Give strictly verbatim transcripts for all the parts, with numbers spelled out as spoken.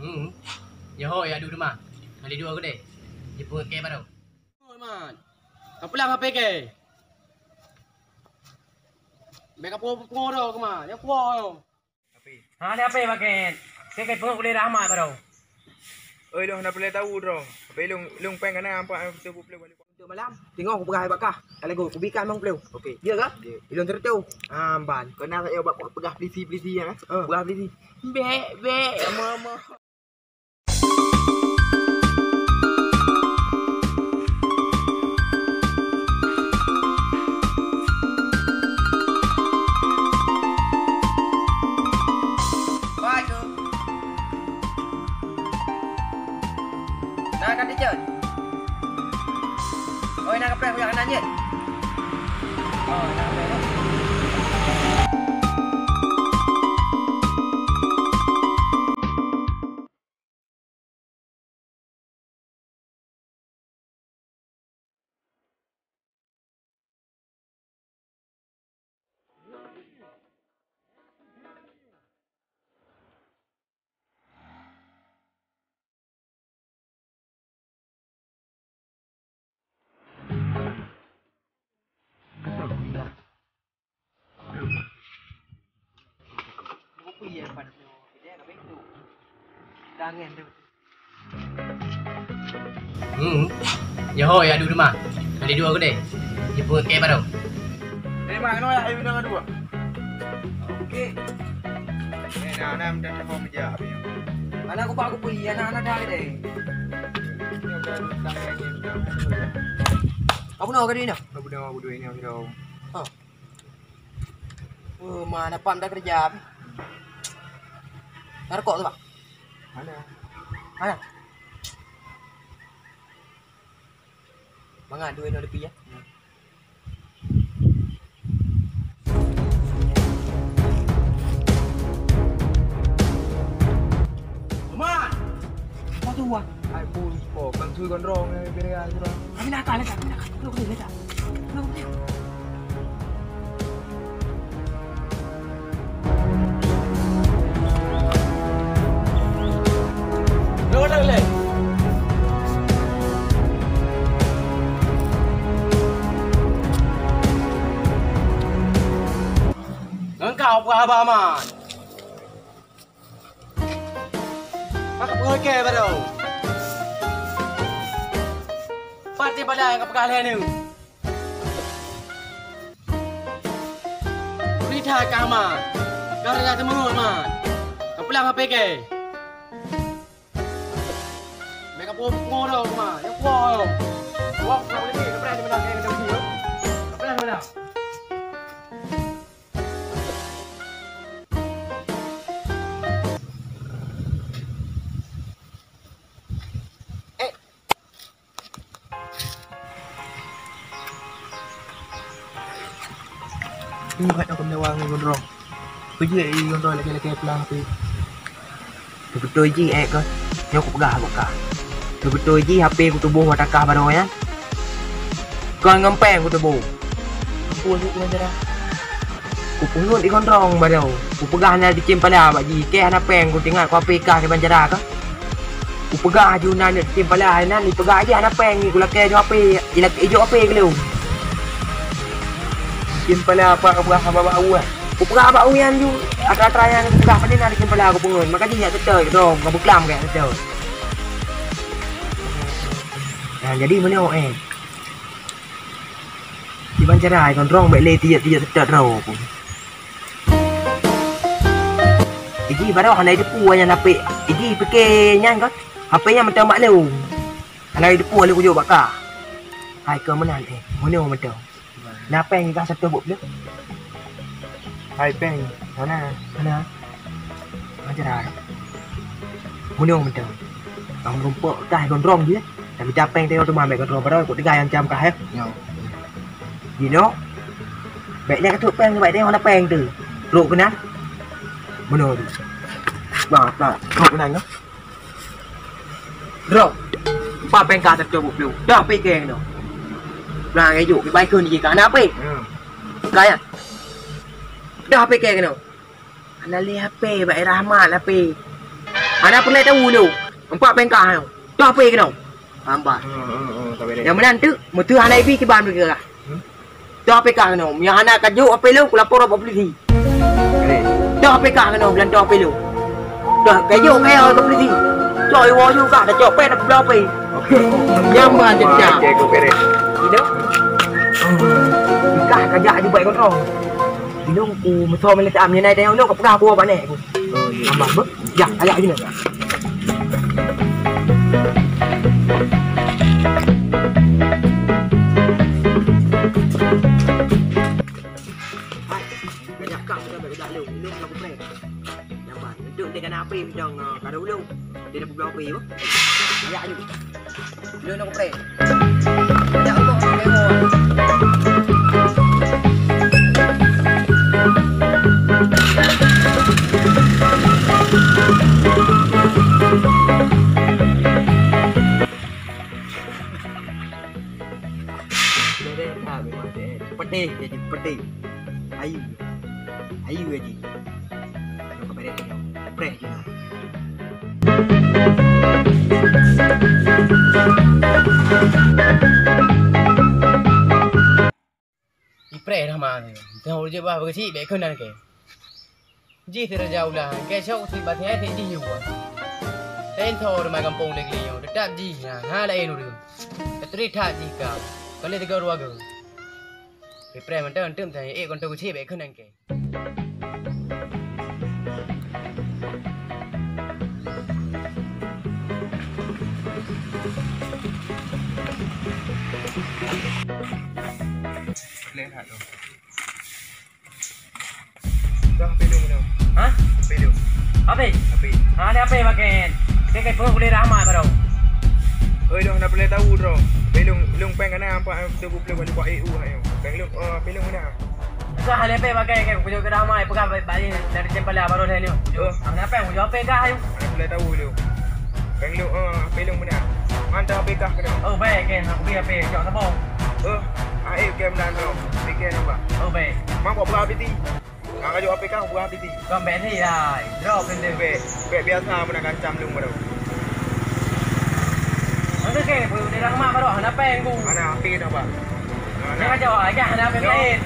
Hmm. Nyoe ho ya duek teuma. Hana duek keudeh. Jipeungét kèe baroe. Oi, Man. Ka pulang H P kèe. Bèk ka pungo-pungo droe keuman. Nyoe kuwoe nyoe. Ha, ni H P pakai. Kèe ka pungo ulèe Rahmat baroe. Oi, lôn hana peureulèe tau droe. H P lôn, lôn pèng ka na empat ratus lima puluh balik. Untuk malam, teungoh kupeugah bak kah. Ka lagoe, kubi kah limong ploh. Okey. Dia kah? Dia. Ilôn seratus. Ah, ban. Kena saya bak peugah polisi-polisi ya, eh? Ah. Peugah polisi. Bèk, bèk, mama. Assalamualaikum. Na ka dijak? Oi, na kapreh kujak keunan jeuet. Oh, na kapreh. Hmm. Nyoe ho ya duek teuma. Hana duek keudeh. Jipeungét kèe baroe. Eh, Mak, keunoe ya, ayo minum dua. Okey. Eh, nah, nah, minta telepon meja. Mana aku pak aku pulih, anak-anak dah ada. Apa nak kau ni nak? Apa dah, apa duit ni, apa dah? Ha. Oh, mana pam dah kerja. Narkok tu, Pak? Mana? Mana? Mangat duit nol lebih, ya? Oman! Apa tu, Wan? Hai, pun, oh, kan sui gondrong, eh, beri aja, Bang. Kami nak kalah, kami nak kalah. Belum boleh, tak? Belum boleh. Ngon kau peugah haba aman. Ka peugah kèe baroe. Pat tiba dah ka peugah lhèe nyoe. Bri that kah, Man. Kah raya teumeungon, Man. Ka pulang H P kèe. Bèk ka pungo-pungo droe, Man. Nyoe kuwoe. Kuwoe, kuwoe, kuwoe, kuwoe, kuwoe, kuwoe. Eh. Ingat aku meunawa ngon Gondrong. Peujeuet i Gondrong lakèe-lakèe pulang tu. Teubeutôi jih, eh, kon. Nyoe kupeugah bak kah. Teubeutôi jih H P kutuboh bak takah baroe nyan. Kon ngon péng kutuboh. Ampôn, Teungku Panjara. Kupeungeut i Gondrong baroe. Kupeugah na dicém pala bak jih. Kèe hana péng, kuteuingat ku H P kah di Panjara kah. Kupeugah jih na neuk cém pala, inan ipeugah jih hana péng, kulakèe jih H P, ilak-, ijok H P keu lôn. Cém pala apa kapeugah haba bak awak? Kupeugah bak awak nyan ju, atra-atra nyang kupeugah, pane na cém pala kupeungeut, maka jih jak seutôt droe, ka beuklam keu jak seutôt. Nah, jadi meunyoe, eh. Kiban cara, eh, Gondrong bèk lé tijak-tijak seutôt droe pun. Iji baroe hana jiteupeue nyan H P. Iji pike nyan kon. H P nyan mantong bak lôn. Hana jiteupeue lôn kujok bak kah. Hai keu meunan, eh, meunyoe mantong. Na péng kah seratus dua puluh? Hai péng, hana. Hana. Ajaran. Meunyoe mantong. Bang rumpok kah Gondrong jih. Tapi capéng teuh teuma bèk Gondrong padahai kok teuga nyang cam kah, eh. Nyoe. Jinoe, bèk nyan ka trok péng, bèk nyan hana péng teuh. Trok keunan. Meunoe tu. Bah, bah, trok keunan nyoe. Droe, pat péng ka seratus dua puluh. Dah pike keunoe. Nah, ngejuk, kibai keu ni ka hana H P. Hmm. Ka nyan. Dah pike keunoe. Hana lé H P, bak Rahmat H P. Hana peureulèe tahu lôn. Empat péng kah nyoe. Toh H P keunoe. Hamba. Hmm, hmm, hmm, ka beres. Nyang meunan teuk, meuteuh hana ibi kiban beugeurah. Hmm? Toh H P kah keunoe. Nyang hana ka jok H P lôn, kulapor bak polisi. Beres. Toh H P kah keunoe, beulantoh H P lôn. Toh, ka jok kaya keu polisi. Cok iwoe ju kah, dah cok pèng, dah peubloe H P. Oke. Nyang ban cecah. Oke, oke, beres. Inoe. Kah ka jak ju bak kontrol. Ilong ku meuso meunasah meunyoe nai tayong ilong ka peugah ku bak nek ku. Oh, iya. Hamba, beuh? Jak, ajak je. Hai, ajak kah sudah bak ilong, ilong ka kupreh. Nyan ban, untuk dia kena api macam, ah, kada ulong. Dia dah peugah api, beuh? Ajak je. Lôn nyoe kupreh. Jak uroe nyoe dewa. Lé deh, ka memang deh. Pedih jadi pedih. Ayu. Ayu jadi. Nyoe ka beres nyoe. Preh je nyoe. Ipreh dah ma nyoe. Teuh ureueng bah beugeuchik bèk kheun nan kèe. Jih si raja ulah, kèe syok si batèe jih yuwa. Laén tho ureueng gampông lé nyoe, teutap jih na, na laén ureueng. Teutri that jih ka. Kon lé tiga dua go. Ipreh mantong anteuk meutan ék kon teuh geuchik bèk kheun nan kèe. Lé that tu. Dah, H P lôn tu. Hah? H P lôn. H P? H P. Ha, ada H P pakai. Dia kan pun boleh rahmat baru. Oi, lôn hana peureulèe tahu droe. Pèng lôn, lôn pèng ka na empat ratus dua puluh kali buat E U ayo. Pèng lôn, oh, pèng lôn mana? Susah lé pèng pakai ke, kujok ke damai, peugah baik-baik dari cempala baru dah ni. Oh. Hana pèng, kujok H P kah ayo. Hana peureulèe tahu lôn. Pèng lôn, oh, H P lôn mana? Mantap H P kah kena? Oh, baik ke, nak beli H P, jok sapo? Oh, ayo ke meunan droe. Pikir nampak. Oh, baik. Mak buat berapa piti? Ka kajok H P kah, buah H P ti. Kon bèk ni ai. Droe keuneuk. Bèk, bèk biasa meunan gancam lôn baru. Mana ke, bu, di rahmat baru, hana pèng bu. Mana H P dah, Bang? Mana? Jangan jawab, agak hana pèng lain.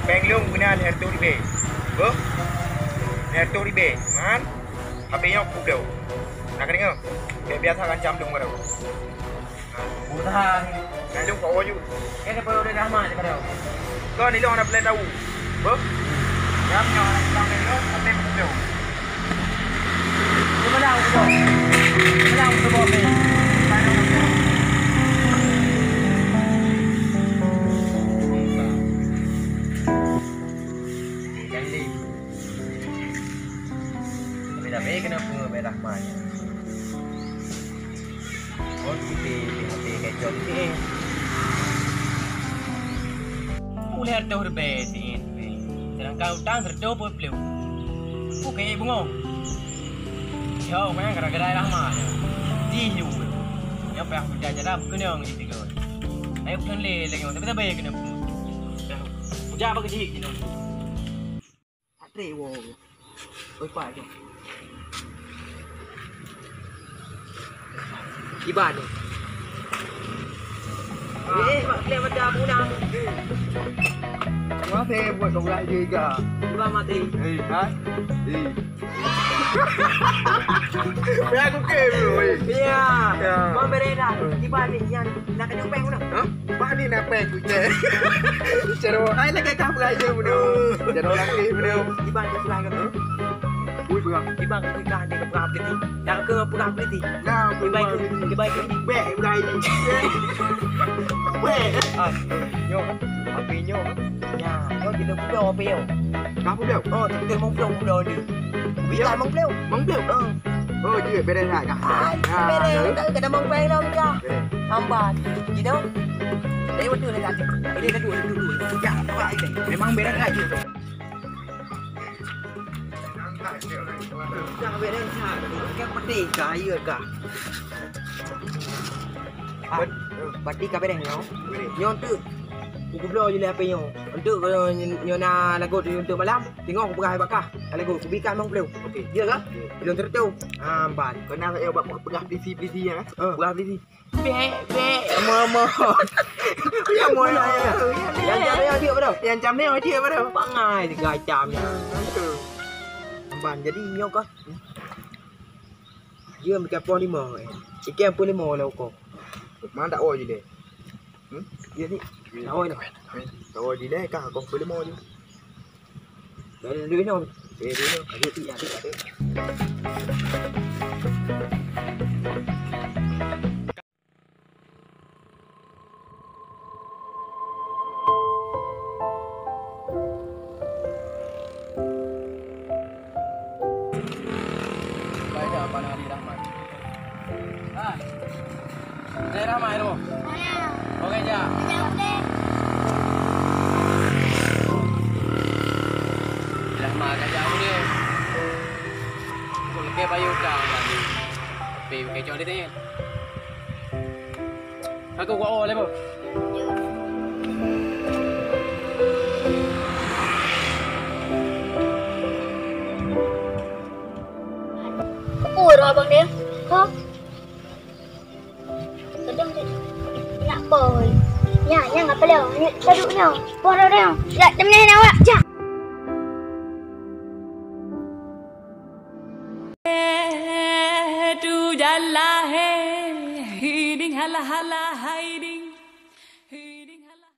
Pèng lôn guna lhèe reutôh ribèe. Beuh? Lhèe reutôh ribèe. Man? H P nyoe ku bloe. Nak keudeungö? Bèk biasa gancam lôn baru. Mudah. Lalu kau wajib. Kan dia perlu dah mah dia kata. Kau ni long nak pelai tahu. Beuh? Jam nyoe nak sampai dulu, sampai pukul. Cuba dah, cuba. Cuba dah, cuba, okey. Jangan di. Tapi, tapi kenapa merah mah? Oh, siti, hati kacau siti, eh. Ulèe reutôh ribèe siti, eh. Sedangkan utang seratus peuet ploh. Ku kayèe bungong. Yo, memang gara-gara rahmat. Jih yu. Nyoe payah kuja cara keunong di tiga. Ayo keunong lé lagi, tapi tak bayar kena. Kuja bak kejih kena. Atre wo. Oi, Pak, jom. Kiban ni. Eh, Pak, kelihatan macam muna. Masih buat kau belah je, Ika. Kiban mati. Eh, ha? Eh. Ya, aku ke, bro, eh. Ya. Ya. Bang Berena, kiban ni yang nak kena peng mana? Ha? Bah ni nak peng tu je. Cara ai lagi kah beraja bro. Cara laki bro. Iban tu serah ke? Ui, berah. Iban tu kah dia berah peliti. Dah ke berah peliti? Nah, iban tu, iban tu. Bek beraja. Bek. Ah, nyo. Apa nyo? Ya, nyo kita buka apa nyo? Kah buka? Oh, kita mau buka buka dia. Kita mau buka. Mau buka? Oh. Oh, dia beres dah kah? Ah, beres. Kita mau peng dah. Hambat. You know? Dari waktu dah kata. Ini dah dua, dua, dua. Ya, apa ini? Memang berat aja. Dah beres dah. Yang penting kaya kah? Ah, berarti ka beres nyoe. Nyoe tu. Kubloe je lé H P nyoe. Untuk, eh, nyoe na lagu untuk malam. Tengok kupeugah bak kah. Lagu kubikan mang pelu. Okey. Ya ke? Belum tentu. Ah, ban. Kena saya buat peugah polisi-polisi ya. Eh. Peugah polisi. Bek, bek. Mama. Ya, mama. Ya, ya. Yang jam ni dia apa dah? Yang jam ni dia apa dah? Pangai tiga jam ni. Ban, jadi nyoe kah? Dia ambil kapal lima. Ikan pun lima lah kau. Mana tak awak je deh? Hmm? Dia ni. Tak awak dah. Tak awak je deh, kah kau pun lima je. Dah ada duit ni. Eh, duit ni. Ada, ada, ada. Baik dah, Abang Adi Rahman. Ah. Saya Rahman, Rahman. Oke, ja. Rahman, kerja apa dia? Aku lagi bayar utang. Tapi pakai cok dia ni. Aku kuat awal lepo. Apa roh abang dia? Ha? Sedang dia. Nak boy. Nya, nya apa dia? Nya taduk nya. Apa roh dia? Ya, temen awak. Cak. Tu jalan hai, hiding hala-hala.